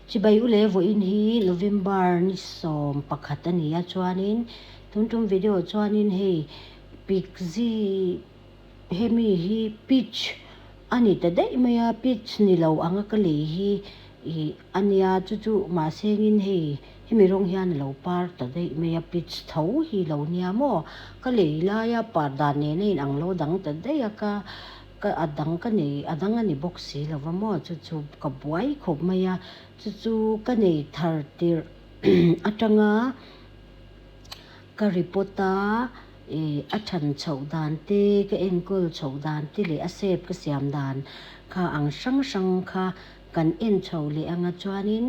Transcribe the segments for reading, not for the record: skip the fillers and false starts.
Chibai u leh vawiin hi November ni 11 a ni a chuanin tun tum video ah chuanin hei Pixie hemi hi peach a ni ta daih mai a peach ni lo anga ka lei hi ih a nia chu chu mahsengin hei hemi rawng hian a lo par ta daih mai a peach tho hi lo nia maw ka lei laia par dan nena inang lo dang ta daih a ka. Ka a dang ka nei a dang a ni bawk si lo va maw chu chu ka buai khawp mai a chu chu ka nei thar tirh atanga ka report a ih a than chhoh dan te ka enkawl chhoh dan te leh a shape ka siam dan kha ang hrang hrang kha kan en chho leh anga chuanin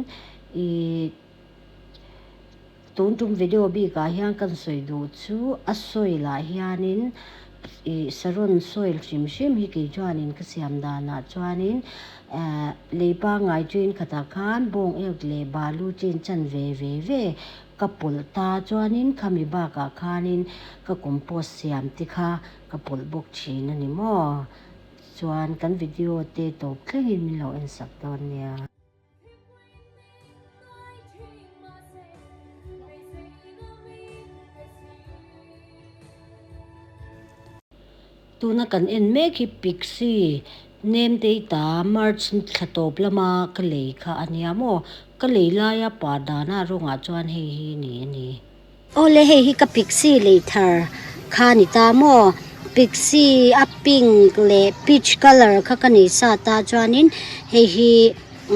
ih. Tun tum video bikah hian kan sawi duh chu a soil ah hianin ih saron soil hrim hrim hi kei chuanin ka siam danah chuanin eh lei pangngai chin khatah khan bawng ek leh balu chin chan ve ve ve ka pawlh ta chuanin khami bakah khanin ka compost siam te kha ka pawlh bawk thin a ni maw chuan kan video te tawp thlengin min lo en sak dawn nia. Tuna kan en mek hi Pixie Nemtei ta March thla tawp lama ka lei kha a nia maw? Ka lei laia par dana rawngah chuan hei hi ni a ni. Awle hei hi ka Pixie lei thar kha a ni ta maw? Pixie a pink leh peach colour kha ka nei sa ta chuanin hei hi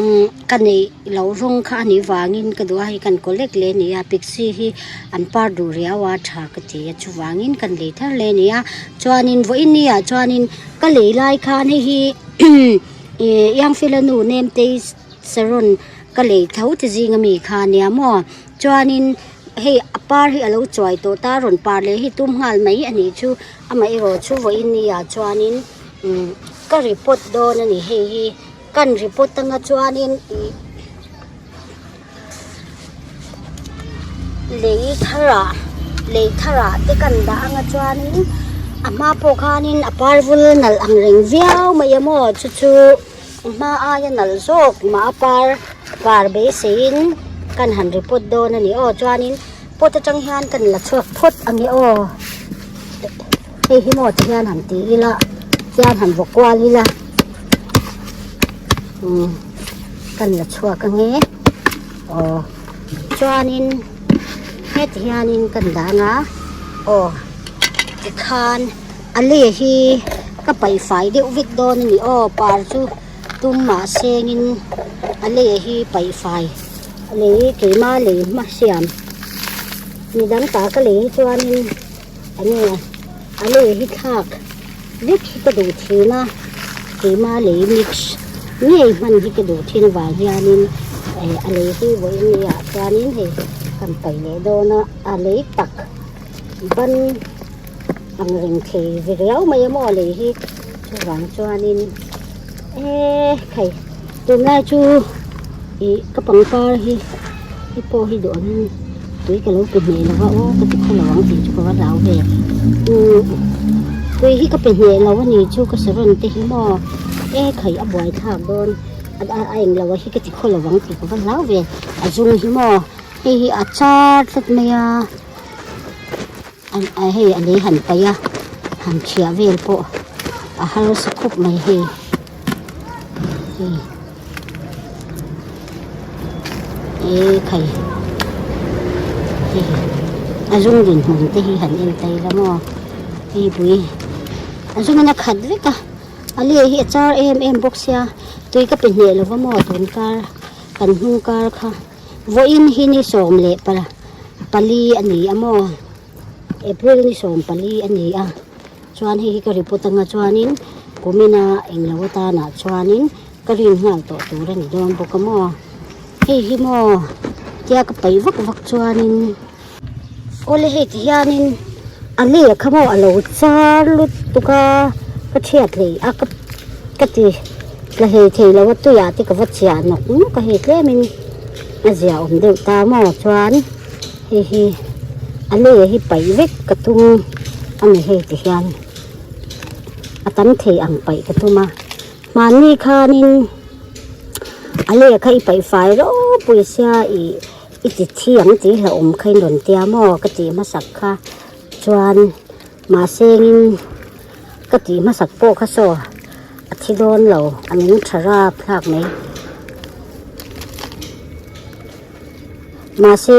umm ka neih loh rawng kha a nih vangin ka duh a hei kan collect leh a ni a Pixie hi an par duh riau a tha ka ti a chuvangin kan lei thar leh a ni a chuanin vawiin ni ah chuanin ka lei lai khan hei hi ih Iangfela nu Nemtei saron ka lei tho te zing ami kha a nia maw chuanin hei a par hi alo chuai tawh ta rawn par leh hi tum nghal mai a nih chu amaherawh chu vawiin ni ah chuanin umm ka report dawn a ni hei hi kan report anga chuanin ih lei tharah lei tharah te kan dah anga chuanin a hma pawh khanin a par vul nalh ang reng viau mai a maw chu chu. A hma aia nalh zawk mah a par par beiseiin kan han report dawn a ni aw chuanin pot atang hian kan la chhuak phawt a ni aw hei hi maw ti hian han ti ila tihian han vaw kual ila umm kan la chhuak ange aw chuanin heti hianin kan dah anga aw tikhan. A lei hi ka paih fai deuh vek dawn a ni aw par chu tum mah sengin a lei hi paih fai a lei keima lei hma siam midang ta ka lei hi chuanin eng nge a lei hi thlak vek hi ka duh thin a keima lei mix ngei hman hi ka duh thin avang hianin eh a lei hi vawiin ni ah chuanin hei kan paih leh dawn a a lei tak ban. Ang reng thei ve riau mai a maw lei hi chuvang chuanin eee hei tunlai chu ih ka pangpar hi hi pawh hi duh angin tui ka lo pe hneh lo va aw ka ti khaw lo ang tih chu ka va hlau ve umm tui hi ka pe hneh lo a ni chu ka saron te hi maw e khai a buai thlak dawn a a eng lo a hi ka ti khaw lo ang tih ka va hlau ve a zung hi maw hei hi a char tlat mai a. A hei a lei han paih a han thiah vel pawh a harsa khawp mai hei hei e khai hei a zung dinhmun te hi han en ta ila maw hei pui a zung in a khat vek a a lei hi a char em em bawk sia tui ka pe hneh lo va maw tun kar kan hnung kar kha. Vawiin hi ni 14 a ni a maw? April ni 14 a ni a, chuan hei hi ka report anga chuanin kumina englo atanah chuanin ka rin nghal tawh tur a ni dawn bawk a maw? Hei hi maw tia ka paih vak vak chuanin awle hei ti hianin a lehkha maw a lo char lutuk a ka thiat hlei a ka ka ti tla hlei thei lo a tuiah te ka va chiah nawk nawk a hei tlemin a zia awm deuh ta maw chuan hei hi a lei hi paih vek ka tum a ni hei ti hian a tam thei ang paih ka tum a hmanni khanin a lehkha i paih fai rawp. tlangpui sia ih i ti thi ang tih hlauhawm kha in rawn tia maw ka tih hmasak kha chuan mahse in ka tih hmasak pawh kha saw a thi dawn lo a nung tha rap thlak mai. Mahse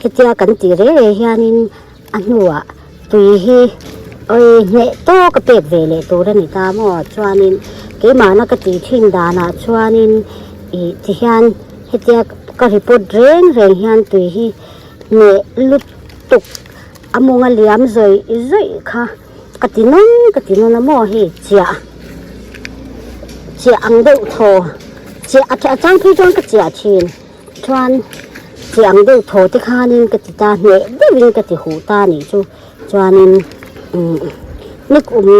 hetia kan tih reng reng hianin a hnuah tui hi awi hneh tawk a pek ve leh tur a ni ta maw chuanin keimahna ka tih thin danah chuanin ih ti hian hetia ka report reng reng hian tui hi hneh lutuk a mawnga liam zawih zawih kha ka ti nawn ka ti nawn a maw hei chiah chiah ang deuh thaw chiah a chang phei chuan ka chiah thin. Chuan chi ang deuh thaw te khanin ka ti ta hneh deuhin ka ti huh ta nih chu chuanin umm nik um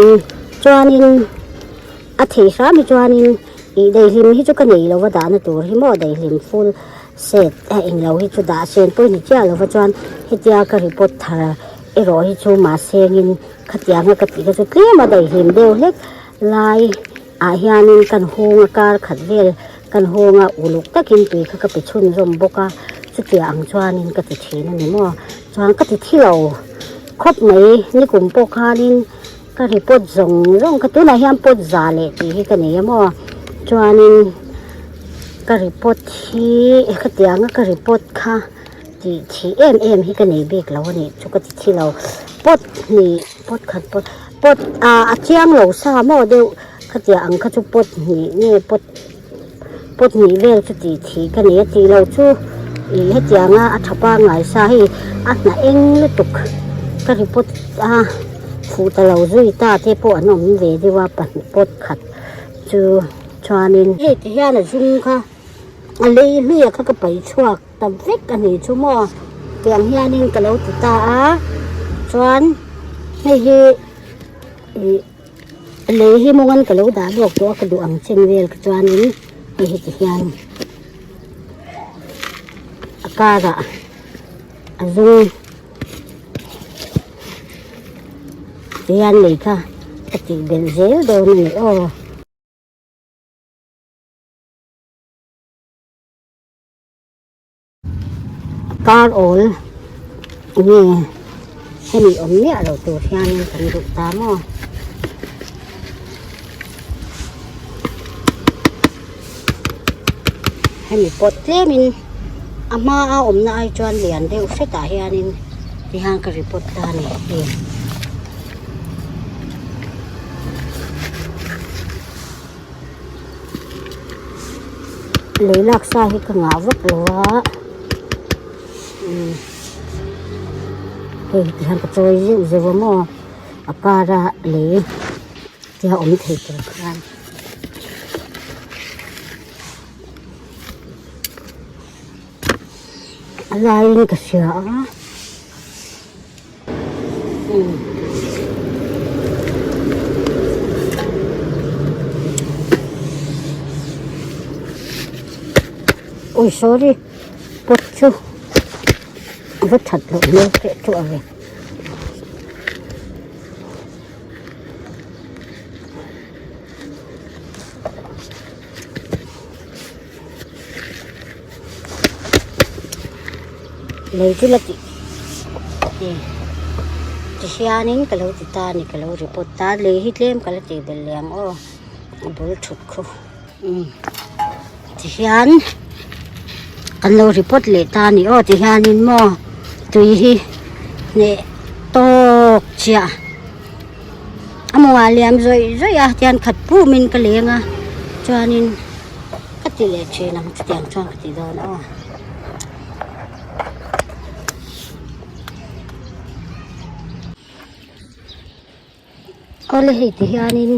chuanin a thei hram hi chuanin ih daihlim hi chu ka nei lo va dahna tur hi maw daihlim full set a englo hi chu dah sen pawhin ni chiah lo va chuan hetia ka report thar erawh hi chu mahsengin khatianga ka tih kha chu tlem a daihlim deuh hlek lai. Ah hianin kan hung a kar khat vel kan hung a uluk takin tui kha ka pe chhunzawm bawk a chutiang ang chuanin ka ti thin a ni maw chuan ka ti thi lo khawp mai nikum pawh khanin ka report zawng zawng kha tunah hian pot za leh tih hi ka nei a maw chuanin ka report hi khatianga ka report kha tih thih em em hi ka nei bik lo a nih chu ka ti thi lo pot hnih pot khat pot pot ah a chiang lo sa maw deuh khatiang ang kha chu pot hnih nge pot pot hnih vel chu tih thih ka nei a tih loh chu ih hetianga a tha pangngai sa hei a hna eng lutuk ka report a fuh ta lo zui ta te pawh an awm ve deuh a pahnih pot khat chu chuanin hei ti hian a zum kha a lei hluia kha ka paih chhuak. Ta vek a nih chu maw tiang hianin ka lo ti ta a chuan hei hi ih lei hi mawngan ka lo dah lawk tawh a ka duh ang chen vel kha chuanin hei hi ti hian a karah a zum ti hian lei kha ka tih belh zel dawn a ni aw. Kar awl nge hemi awm miah lo tur hianin kan duh ta maw. Hemi pawt tlemin a hma a awmna ai chuan lian deuh hretah hianin tihian ka report ta a ni hei. Lei lak sa hi ka ngah vak lo a umm hei ti hian ka chawi zeuh zeuh a maw a kar a lei te a awm thei tur khan a laiin ka hria a. Ui sorry pot chu a va that loh hmel teh chu a ve. Lei chu la tih ti ti hianin ka lo ti ta a ni ka lo report ta lei hi tlem ka la tih belh leh ang aw a bul thut khu umm ti hian kan lo report leh ta a ni aw ti hianin maw tui hi hneh tawk chiah a mawngah liam zawih zawih a tihian khat pumin ka leng a chuanin. Ka ti leh thin ang chutiang chuan ka ti dawn aw. Awle hei ti hianin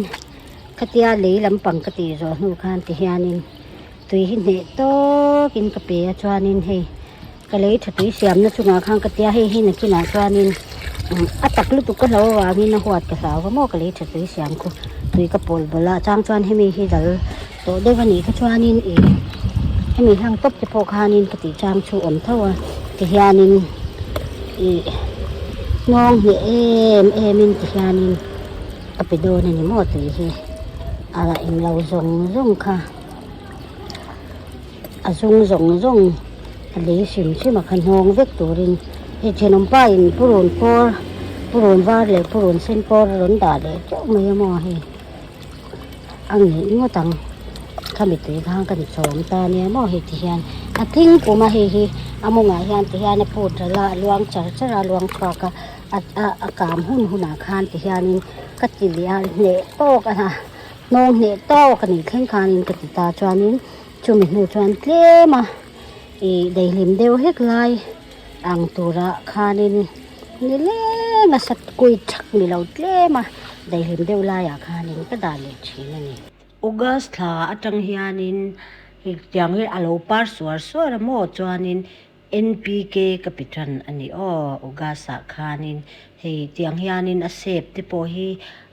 khatia lei lampang ka tih zawh hnu khan ti hianin tui hi hneh tawkin ka pe a chuanin hei Ka lei tha tui siamna chungah khan ka tia hei hi nakinah chuanin a tak lutuk ka hlo avangin a huat ka hlau va maw ka lei tha tui siam khu tui ka pawl bawlh a chang chuan hemi hi dal tawh deuh a nih kha chuanin ih hemi hlang tawp te pawh khanin ka tih chang chu awm tho a tihianin ih nghawng hneh em em in tihianin ka pe dawn a ni maw tui hi a englo zawng zawng kha. A a zung zawng zawng a lei hrim hrim a kha hnawng vek turin hei thenawm pa in purun kawr purun var leh purun sen kawr a rawn dah leh teuh mai a maw hei a ngeih ngawt ang khami tui khan kan chawm ta nia maw hei ti hian a tling pum a hei hi a mawngah hian ti hian a phut ral a a luang char char a a luang chhuak a a a a kam hun hunah khan ti hianin ka ti leh a hneh tawk a hnawng hneh tawk a nih thleng khanin ka ti ta chuanin chumi hnu chuan tlem a ih daihlim deuh hlek lai ang turah khanin ni leng a sat kui thak ni lo tlem a daihlim deuh laiah khanin ka dah leh thin a ni. August thla atang hianin tiang hi a lo par suar suar a maw chuanin NPK ka pe tan a ni aw August ah khanin hei tiang hianin a shape te pawh hi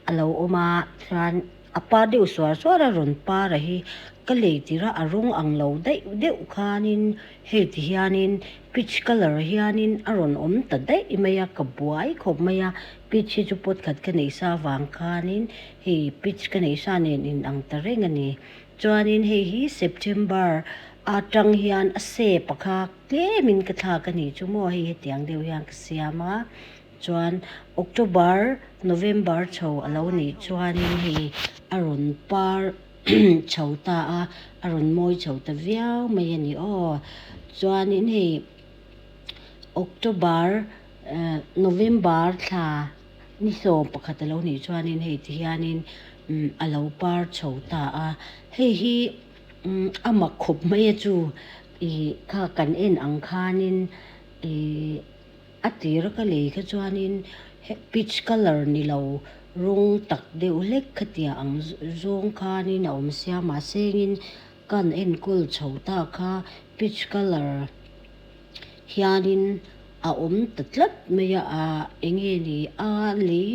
a lo awm a chuan a par deuh suar suar a rawn par a hi ka lei tir a a rawng ang lo daih deuh khanin hei ti hianin peach colour hianin a rawn awm ta daih mai a ka buai khawp mai a peach hi chu pot khat ka neih sa avang khanin hei peach ka neih sa nen in ang ta reng a ni chuanin hei hi September atang hian a shape a kha tlemin ka thlak a nih chu maw hei hetiang deuh hian ka siam a chuan October November chho a lo nih chuanin hei a rawn par chho ta a a rawn mawi chho ta viau mai a ni aw chuanin hei October eh November thla ni sawm pakhat a lo nih chuanin hei ti hianin a lo par chho ta a hei hi a mak khawp mai a chu ih kha kan en ang khanin ih a tir a ka lei kha chuanin peach colour ni lo rawng tak deuh hlek khatia ang zawng khanin a awm sia mahse engin kan enkawl chho ta kha peach colour hianin a awm ta tlat mai a ah eng nge ni a lei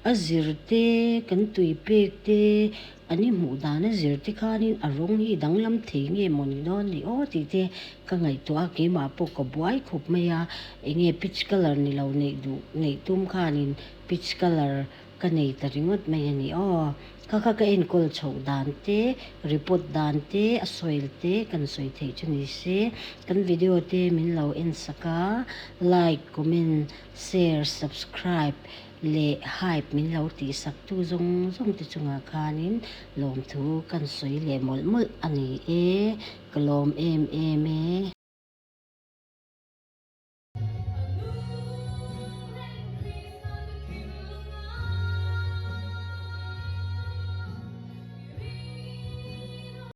a zir te kan tui pek te an i hmuh dan a zir te khanin a rawng hi danglam thei nge maw ni dawn ni aw tih te ka ngaihtuah a keimah pawh ka buai khawp mai a eng nge peach colour ni lo neih duh neih tum khanin peach colour ka nei ta ringawt mai a ni aw. Kha kha ka enkawl chhoh dan te, report dan te, a soil te kan sawi theih chu ni se. Kan video te min lo en sak a, like, comment, share, subscribe leh hype min lo tih sak tu zawng zawng te chungah khanin lawmthu kan sawi leh mawlh mawlh a ni e. Ka lawm em em e.